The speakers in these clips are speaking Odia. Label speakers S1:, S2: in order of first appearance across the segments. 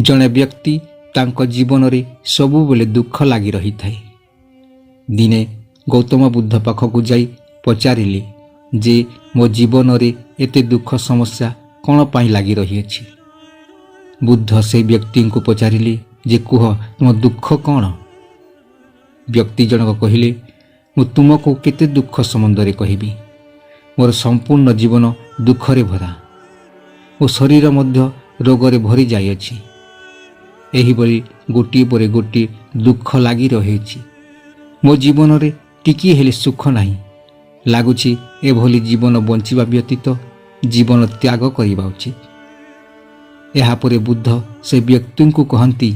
S1: ଜଣେ ବ୍ୟକ୍ତି, ତାଙ୍କ ଜୀବନରେ ସବୁବେଳେ ଦୁଃଖ ଲାଗି ରହିଥାଏ। ଦିନେ ଗୌତମ ବୁଦ୍ଧ ପାଖକୁ ଯାଇ ପଚାରିଲେ ଯେ ମୋ ଜୀବନରେ ଏତେ ଦୁଃଖ ସମସ୍ୟା କ'ଣ ପାଇଁ ଲାଗି ରହିଅଛି? ବୁଦ୍ଧ ସେ ବ୍ୟକ୍ତିଙ୍କୁ ପଚାରିଲେ ଯେ କୁହ, ତୁମ ଦୁଃଖ କ'ଣ? ବ୍ୟକ୍ତି ଜଣକ କହିଲେ, ମୁଁ ତୁମକୁ କେତେ ଦୁଃଖ ସମ୍ବନ୍ଧରେ କହିବି? ମୋର ସମ୍ପୂର୍ଣ୍ଣ ଜୀବନ ଦୁଃଖରେ ଭରା। ମୋ ଶରୀର ମଧ୍ୟ ରୋଗରେ ଭରି ଯାଇଅଛି। ଏହିଭଳି ଗୋଟିଏ ପରେ ଗୋଟିଏ ଦୁଃଖ ଲାଗି ରହିଅଛି। ମୋ ଜୀବନରେ ଟିକିଏ ହେଲେ ସୁଖ ନାହିଁ। ଲାଗୁଛି ଏଭଳି ଜୀବନ ବଞ୍ଚିବା ବ୍ୟତୀତ ଜୀବନ ତ୍ୟାଗ କରିବା ଉଚିତ। ଏହାପରେ ବୁଦ୍ଧ ସେ ବ୍ୟକ୍ତିଙ୍କୁ କହନ୍ତି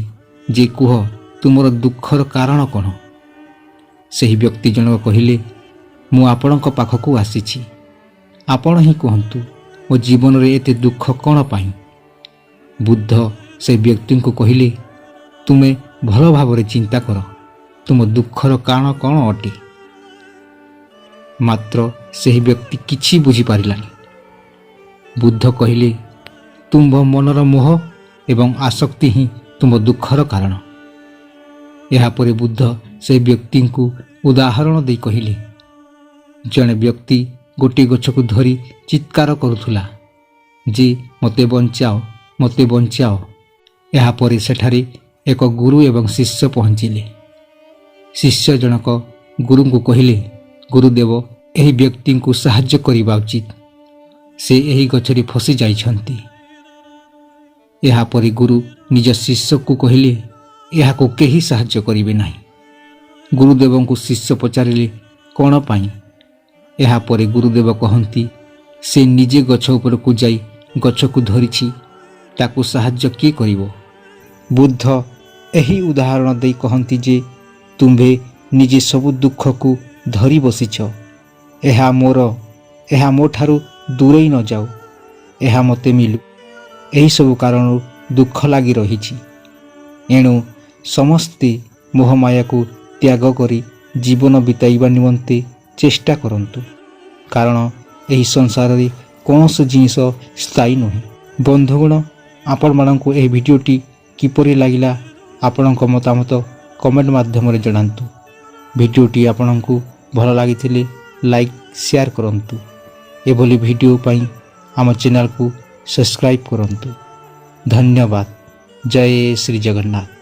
S1: ଯେ କୁହ, ତୁମର ଦୁଃଖର କାରଣ କ'ଣ? ସେହି ବ୍ୟକ୍ତି ଜଣକ କହିଲେ, ମୁଁ ଆପଣଙ୍କ ପାଖକୁ ଆସିଛି, ଆପଣ ହିଁ କୁହନ୍ତୁ ମୋ ଜୀବନରେ ଏତେ ଦୁଃଖ କ'ଣ ପାଇଁ? ବୁଦ୍ଧ ସେ ବ୍ୟକ୍ତିଙ୍କୁ କହିଲେ, ତୁମେ ଭଲ ଭାବରେ ଚିନ୍ତା କର, ତୁମ ଦୁଃଖର କାରଣ କ'ଣ ଅଟେ? ମାତ୍ର ସେହି ବ୍ୟକ୍ତି କିଛି ବୁଝିପାରିଲାନି। ବୁଦ୍ଧ କହିଲେ, ତୁମ୍ଭ ମନର ମୋହ ଏବଂ ଆସକ୍ତି ହିଁ ତୁମ ଦୁଃଖର କାରଣ। ଏହାପରେ ବୁଦ୍ଧ ସେ ବ୍ୟକ୍ତିଙ୍କୁ ଉଦାହରଣ ଦେଇ କହିଲେ, ଜଣେ ବ୍ୟକ୍ତି ଗୋଟିଏ ଗଛକୁ ଧରି ଚିତ୍କାର କରୁଥିଲା ଯେ ମୋତେ ବଞ୍ଚାଅ, ମୋତେ ବଞ୍ଚାଅ। ଏହାପରେ ସେଠାରେ ଏକ ଗୁରୁ ଏବଂ ଶିଷ୍ୟ ପହଞ୍ଚିଲେ। ଶିଷ୍ୟ ଜଣକ ଗୁରୁଙ୍କୁ କହିଲେ, ଗୁରୁଦେବ, ଏହି ବ୍ୟକ୍ତିଙ୍କୁ ସାହାଯ୍ୟ କରିବା ଉଚିତ। ସେ ଏହି ଗଛରେ ଫସି ଯାଇଛନ୍ତି। ଏହାପରେ ଗୁରୁ ନିଜ ଶିଷ୍ୟକୁ କହିଲେ, ଏହାକୁ କେହି ସାହାଯ୍ୟ କରିବେ ନାହିଁ। ଗୁରୁଦେବଙ୍କୁ ଶିଷ୍ୟ ପଚାରିଲେ, କ'ଣ ପାଇଁ? ଏହାପରେ ଗୁରୁଦେବ କହନ୍ତି, ସେ ନିଜେ ଗଛ ଉପରକୁ ଯାଇ ଗଛକୁ ଧରିଛି, ତାକୁ ସାହାଯ୍ୟ କିଏ କରିବ? ବୁଦ୍ଧ ଏହି ଉଦାହରଣ ଦେଇ କହନ୍ତି ଯେ ତୁମ୍ଭେ ନିଜେ ସବୁ ଦୁଃଖକୁ ଧରି ବସିଛ। ଏହା ମୋର, ଏହା ମୋ ଠାରୁ ଦୂରେଇ ନ ଯାଉ, ଏହା ମୋତେ ମିଳୁ, ଏହିସବୁ କାରଣରୁ ଦୁଃଖ ଲାଗି ରହିଛି। ଏଣୁ ସମସ୍ତେ ମୋହମାୟାକୁ ତ୍ୟାଗ କରି ଜୀବନ ବିତାଇବା ନିମନ୍ତେ ଚେଷ୍ଟା କରନ୍ତୁ, କାରଣ ଏହି ସଂସାରରେ କୌଣସି ଜିନିଷ ସ୍ଥାୟୀ ନୁହେଁ। ବନ୍ଧୁଗଣ, ଆପଣମାନଙ୍କୁ ଏହି ଭିଡ଼ିଓଟି କିପରି ଲାଗିଲା, ଆପଣଙ୍କ ମତାମତ କମେଣ୍ଟ ମାଧ୍ୟମରେ ଜଣାନ୍ତୁ। ଭିଡ଼ିଓଟି ଆପଣଙ୍କୁ ଭଲ ଲାଗିଥିଲେ ଲାଇକ୍, ସେୟାର କରନ୍ତୁ। ଏଭଳି ଭିଡ଼ିଓ ପାଇଁ ଆମ ଚ୍ୟାନେଲକୁ ସବସ୍କ୍ରାଇବ୍ କରନ୍ତୁ। ଧନ୍ୟବାଦ। ଜୟ ଶ୍ରୀ ଜଗନ୍ନାଥ।